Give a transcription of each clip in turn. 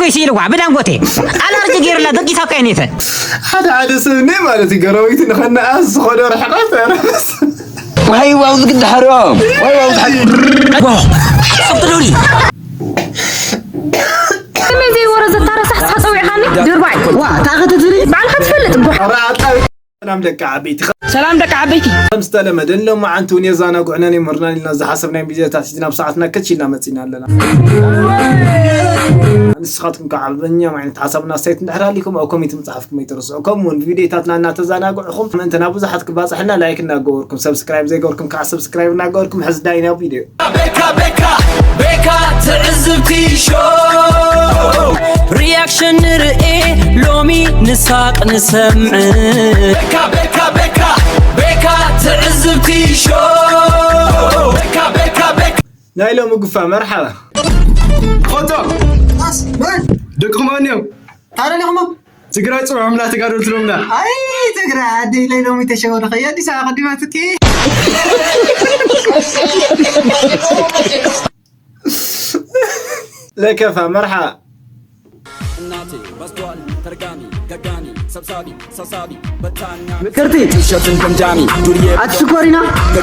ኮይሲ ኢልዋ ብዳንጎቴ ኣላርጂ ገይርላ ደቂሳ እኮ እየ ኔተ። ሓደ ሓደ ሰብ እኔ ማለት እዩ ገረዊት ንኸነኣስ ዝኾዶ ርሕቐት ረስ ዋይ ዋው ዝግዲ ሓርዮም ዋይ ዋው ዝሓ ዋ ሰብትዶኒ ከመይ ዘይወረ ዘታረሳሕ ሳፀዊዕኻኒ ድርባይ ዋ ታኸተ ትሪ ባዕልኻ ትፈልጥ ጓሕ ሰላም ደቂ ዓበይቲ ሰላም ደቂ ዓበይቲ ከም ዝተለመደ ንሎማዓንቲ እውን የዛናግዑናን የምህሩናን ኢልና ዝሓሰብናዮም ቪድዮታት ሒዝና ኣብ ሰዓትና ከች ኢልና መፂና ኣለና። ንስኻትኩም ከዓ በኛም ዓይነት ሓሳብና ኣስተያየት እንድሕር ሃሊኩም ኣብ ኮሜንት ምፅሓፍኩም ኣይትርስዑ። ከምኡ እውን ቪድዮታትና እናተዛናግዕኹም ምእንቲ ናብ ብዙሓት ክባፅሕልና ላይክ እናገበርኩም ሰብስክራይብ ዘይገበርኩም ከዓ ሰብስክራይብ እናገበርኩም ሕዚ ዳይ ናብ ቪድዮ። ቤካ ቤካ ቤካ ትዕዝብቲ ሾው ሪያክሽን ንርኢ ሎሚ ንሳቅ ንሰምዕ ቤካ ቤካ ቤካ ቤካ ትዕዝብቲ ሾው ቤካ ቤካ ቤካ ናይ ሎሚ ጉፋ መርሓባ ፎቶ ደቅኹም ኣንዮም ታረሊኹሞ ትግራይ ፅሩሖምና ተጋደልትሎምና ኣይ ትግራይ ዓደይ ለይ ሎሚ ተሸወርኸ ኣዲስ ኣበባ ቅዲማትኪ ለከፋ መርሓ እናቴ በስቷል ተርጋሚ ገጋሚ ሰብሳቢ ሰብሳቢ በታኛ ምክርቲ ሸፍን ገምጃሚ ዱርዬ ኣትሽኮሪና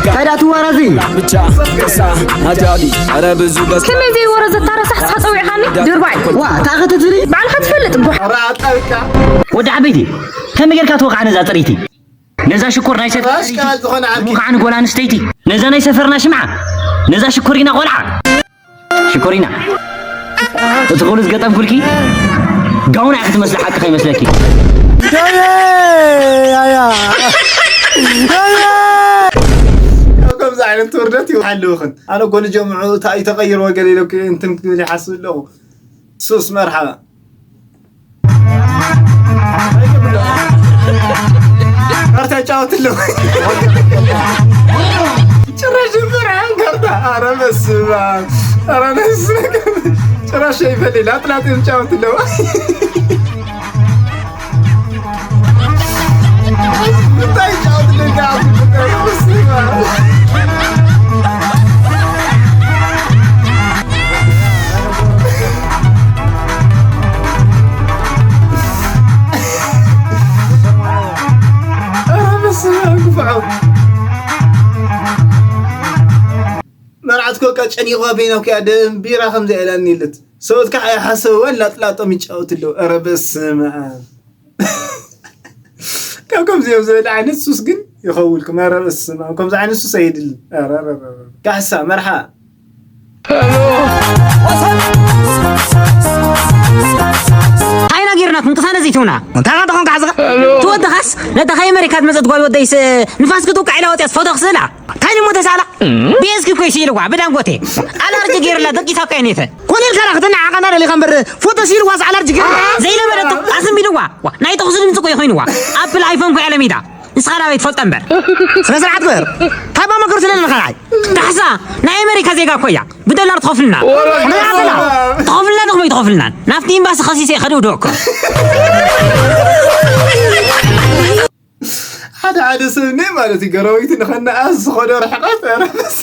ታዲያ ትዋራዚ ብቻ ቅሳ ናጃቢ ኧረ ብዙ በስ ከመይ ዘይወረ ዘታረሳሕ ሳፀዊዕኻኒ ድርባይ ዋ ታኸተ ትሪ ባዕልኻ ትፈልጥ ጓሕ ራጣልካ ወዲ ዓበይቲ ከመይ ጌርካ ትወቕዓ ነዛ ፅሪቲ ነዛ ሽኮር ናይ ሰፈር ራሽካ ዝኾነ ዓርኪ ከዓ ንጎል ኣንስተይቲ ነዛ ናይ ሰፈርና ሽምዓ ነዛ ሽኮሪና ቆልዓ ሽኮሪና እቲ ኩሉ ዝገጠምኩልኪ ጋውና ክትመስሊ ሓቂ ከይመስለኪ ከምዚ ዓይነት ውርደት ይሃልውኽን ኣነ ጎኒ ጀምዑ እንታይ ተቐይርዎ ገለ ኢለ እንትን ክብል ይሓስብ ኣለኹ ሱስ መርሓባ ካርታ ይጫወት ኣለኹ ጭራሽ መርሓን ካርታ ኣረ በስመ ኣብ ኣረ ነስ ጭራሽ ይፈልይ ላጥላጥ ይጫወት ኣለኹ መርዓት ኮካ ጨኒቑዋ በይና ኮያ ደንቢራ ከም ዘየላኒ ኢለት ሰብኡት ከዓ ኣይሓሰብዋን ላጥላጦም ይጫወቱ ኣለዉ ኧረ በስመ ኣብ ካብ ከምዚኦም ዝበለ ዓይነት ሱስ ግን ይኸውልኩም ኧረ በስመ ኣብ ከምዚ ዓይነት ሱስ ኣይድልን ኧረ ኧረ ኧረ ኧረ። ካሕሳ መርሓ ታይና ጌርና ክንቅሳነ ዘይትውና እንታይ ኻ ተኾንካ ሓዝኻ ትወድኻስ ነታ ከይ ኣሜሪካ ዝመፀት ጓል ወደይስ ንፋስ ክትውቃዕ ኢላ ወፅያስ ፎቶ ክስእላ እንታይ ንሞ ተሳላ ቤዝኪ እኮ ይስኢልዋ ብዳንጎቴ ኣላርጂ ገይርላ ደቂሳ እኮ የኔተ ኮነ ኢልካ ዳ ክትነዓቐና ደሊኻ እምበር ፎቶ ሲልዋ ዝዓላርጂ ገይርላ ዘይነበረቶ ኣስም ኢልዋ ዋ፣ ናይ ተኹሲ ድምፂ እኮ ይኮይንዋ ኣፕል ኣይፎን እኮ ያለሚዳ ንስኻ ናበይ ትፈልጦ እምበር ስነ ስርዓት ግበር ታባ መገር ስለለኻ ናይ ካሕሳ ናይ ኣሜሪካ ዜጋ እኮ እያ ብዶላር ትኸፍልና መናፈላ ትኸፍልና ዶ ከመይ ትኸፍልና ናብቲ ኤምባሲ ከሲሰ ከደውዶ እኮ ሓደ ሓደ ሰብ እኔ ማለት እዩ ገረዊት ንኸነኣስ ዝኾዶ ርሕቐት ረስ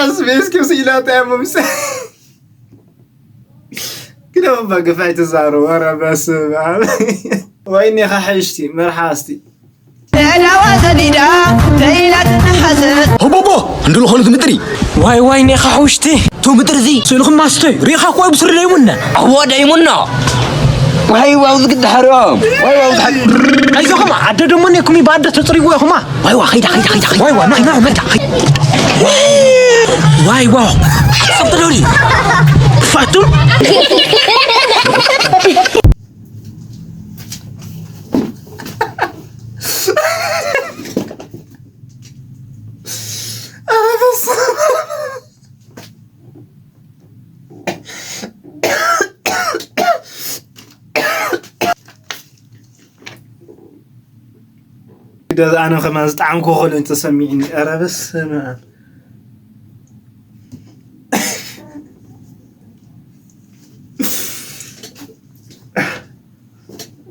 ኣስቤስኪ ስኢላታ እሞ ምስ ግደም እባ ግፍዒ ትዛረቡ ኧረ በስመ ኣብ ወይኔ ኻሕሽቲ መርሓ እስቲ ዳዋ ሰዲዳ ተይላ ትተሓዘ ህቦቦ እንድሉ ኾሉ ትምጥሪ ዋይ ዋይ ኔኻ ሕውሽቲ ቶ ምጥሪ እዚ ስእልኹም ማስተ ሪኢኻ እኮ ብስሪ ደይሙና ኣዋ ደይሙና ዋይ ዋው ዝግዲ ሓርዮም ዋይ ዋው ዝሓ ኣይዞኹም ኣደ ደሞ ኔኩም ይባደ ተፅሪዎ ኢኹማ ዋይ ዋ ኸይዳ ኸይዳ ኸይዳ ኸይዳ ዋይ ዋ ናይ ናይ መዳ ዋይ ዋው ሰብትዶኒ ክፋቱም ኣነ ከማን ዝጠዓምኩ ከሎ ተሰሚዕኒ ኧረ በስመ ኣብ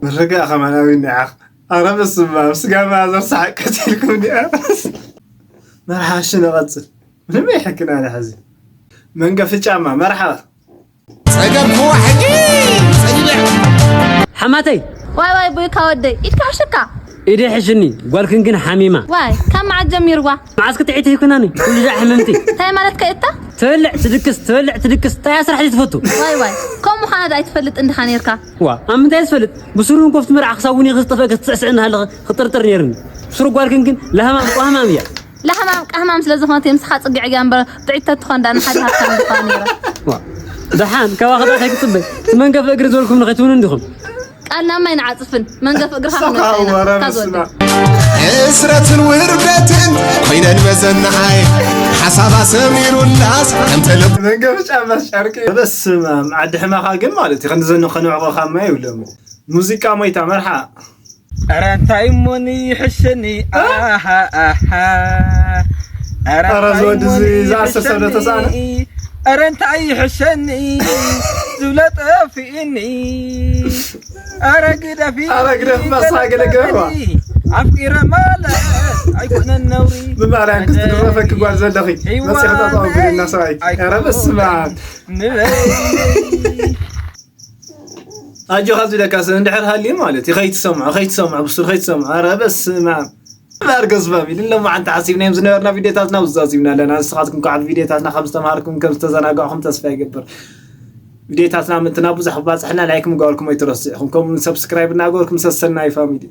ምርጋእ ከማን ኣበይ እኒዓኽ ኧረ በስመ ኣብ ስጋ መኣዘር ሰሓቅ ቀቲልኩም እኒኣ መርሓ እሺ ንቐፅል ምንም ኣይሕክን ኣነ ሕዚ መንገፊ ጫማ መርሓባ ጸገብኩዋ ሕጂ ጸጊበ። ሓማተይ ዋይ ዋይ ቦይካ ወደይ ኢድካ ሕሽካ ኢደ ሕሽኒ ጓልክን ግን ሓሚማ ዋይ ካብ መዓት ጀሚርዋ መዓስ ክትዒት ይኩናኒ ኩሉ ዛ ሕምምቲ እንታይ ማለት ከእታ ትበልዕ ትድቅስ ትበልዕ ትድቅስ እንታይ ስራሕ ትፈቱ ዋይ ዋይ ከም ምዃና ዳ ኣይትፈልጥ እንድኻ ነርካ ዋ ኣብ ምንታይ ዝፈልጥ ብስሩን ኮፍቲ መርዓ ክሳብ እውን ክስጠፈ ክትስዕስዕ እናሃለኸ ክጥርጥር ነይርኒ ብስሩ ጓልክን ግን ለሃማም ቋህማም እያ ለሃማም ቃህማም ስለ ዝኾነት የምስኻ ጽግዕ እያ እምበር ጥዒት ተትኾን ዳ ንሓደ ሃብታም ዝኾነ ነይረ ዋ ደሓን ካባኸ ዳእታይ ክጽበ እቲ መንገፍ እግሪ ዝበልኩም ንኸይትውኑ እንዲኹም ቃልና ማይ ንዓጽፍን መንገፍ እግርኻ ክንወስድ ኢና ወረ እታ በስመ ዝወደድ ኣብ። እስረትን ውርደትን ኮይነን መዘናዓይ ሓሳባ ሰሚሩላስ ከምተለ መንገፍ ጫማስ ጨርቂ በስመ ኣብ ዓዲ ሕማኻ ግን ማለት እዩ ከምዚ ዘንኸ ንዕቐኻ ማይ ይብሎም ሙዚቃ ሞይታ መርሓ ኧረ እንታይ እሞኒ ይሕሸኒ ኣሃ ኣሃ ኧረ ኧረ እንታይ ዝወዲ እዚ እሞኒ ዝኣሰሰ ዶ ይሕሸኒ? ተሳእነ? ኧረ እንታይ ይሕሸኒ ዝብለ ጠፊእኒ ኧረ ግደፊ ኧረ ግደፍ፣ መሳገለ ገባ። ኣፍቂረ ማለት ኣይኮነን ነውሪ ብማርያም ክትድረፈኪ ጓል ዘለኺ መፂኺ ተጣውግልና ሰብኣይ ኧረ በስመ ኣብ ንበይ ኣጆኻ ዝብለካ ሰብ እንድሕር ሃልዩ ማለት እዩ ከይትሰምዖ ከይትሰምዖ ብሱር ከይትሰምዖ ኧረ በስመ ኣብ እምበር ገዝፋም ኢሉ ሎማዓንቲ ሓሲብናዮም ዝነበርና ቪድዮታትና ብዛዚምና ኣለና ንስኻትኩም ከዓ ቪድዮታትና ከም ዝተምሃርኩም ከም ዝተዘናጋዕኹም ተስፋ ይገብር ቪድዮታትና ምንትና ብዙሕ ክባፅሕና ላይክ ምግባርኩም ኣይትረስዑ ኢኹም ከምኡ ሰብስክራይብ እናገበርኩም ሰሰናይ ፋሚሊ